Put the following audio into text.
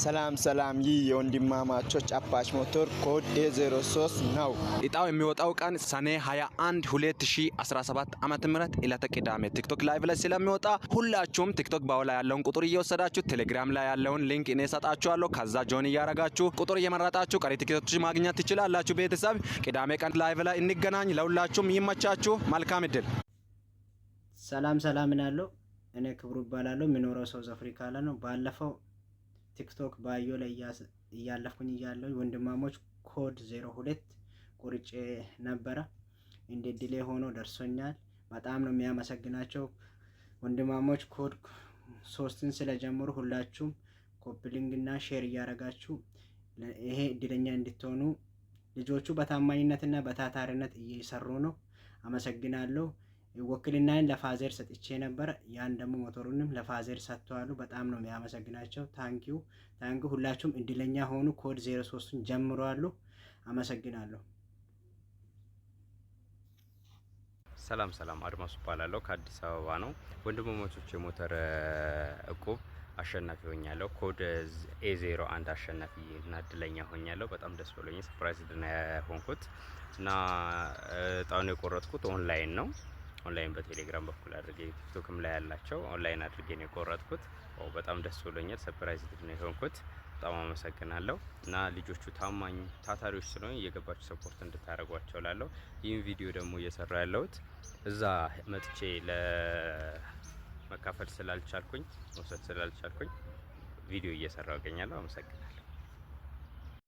ሰላም ሰላም፣ ይህ የወንድማማቾች አፓች ሞተር ኮድ A03 ነው። እጣው የሚወጣው ቀን ሰኔ 21 2017 ዓመተ ምህረት ዕለተ ቅዳሜ ቲክቶክ live ላይ ስለሚወጣ ሁላችሁም ቲክቶክ bio ላይ ያለውን ቁጥር እየወሰዳችሁ ቴሌግራም ላይ ያለውን link እኔ እሰጣችኋለሁ። ከዛ join እያረጋችሁ ቁጥር እየመረጣችሁ ቀሪ ቲኬቶች ማግኘት ትችላላችሁ። ቤተሰብ፣ ቅዳሜ ቀን live ላይ እንገናኝ። ለሁላችሁም ይመቻችሁ። መልካም እድል። ሰላም ሰላም እላለሁ። እኔ ክብሩ እባላለሁ። የሚኖረው South Africa ላይ ነው። ባለፈው ቲክቶክ bio ላይ እያለፍኩኝ እያለሁ ወንድማሞች ኮድ 02 ቆርጬ ነበረ። እንደ እድሌ ሆኖ ደርሶኛል። በጣም ነው የሚያመሰግናቸው ወንድማሞች ኮድ 3ን ስለጀመሩ። ሁላችሁም copy link እና share እያደረጋችሁ ይሄ እድለኛ እንድትሆኑ። ልጆቹ በታማኝነትና በታታሪነት እየሰሩ ነው። አመሰግናለሁ። ውክልናዬን ለ father ሰጥቼ ነበር። ያን ደግሞ ሞተሩንም ለ father ሰጥተዋሉ። በጣም ነው የሚያመሰግናቸው። Thank you, thank you። ሁላችሁም እድለኛ ሆኑ። ኮድ 03ን ጀምረዋሉ። አመሰግናለሁ። ሰላም ሰላም፣ አድማሱ እባላለሁ፣ ከአዲስ አበባ ነው። ወንድማማቾች የሞተር እቁብ አሸናፊ ሆኛለሁ። ኮድ A01 አሸናፊ እና እድለኛ ሆኛለሁ። በጣም ደስ ብሎኝ surprise ነው የሆንኩት እና እጣውን የቆረጥኩት ኦንላይን ነው። ኦንላይን በቴሌግራም በኩል አድርጌ፣ ቲክቶክም ላይ ያላቸው ኦንላይን አድርጌ ነው የቆረጥኩት። በጣም ደስ ብሎኛል። Surprise ነው የሆንኩት። በጣም አመሰግናለሁ እና ልጆቹ ታማኝ ታታሪዎች ስለሆኑ እየገባችሁ support እንድታደርጓቸው ላለሁ። ይህን ቪዲዮ ደግሞ እየሰራ ያለሁት እዛ መጥቼ ለመካፈል ስላልቻልኩኝ፣ መውሰድ ስላልቻልኩኝ ቪዲዮ እየሰራው እገኛለሁ። አመሰግናለሁ።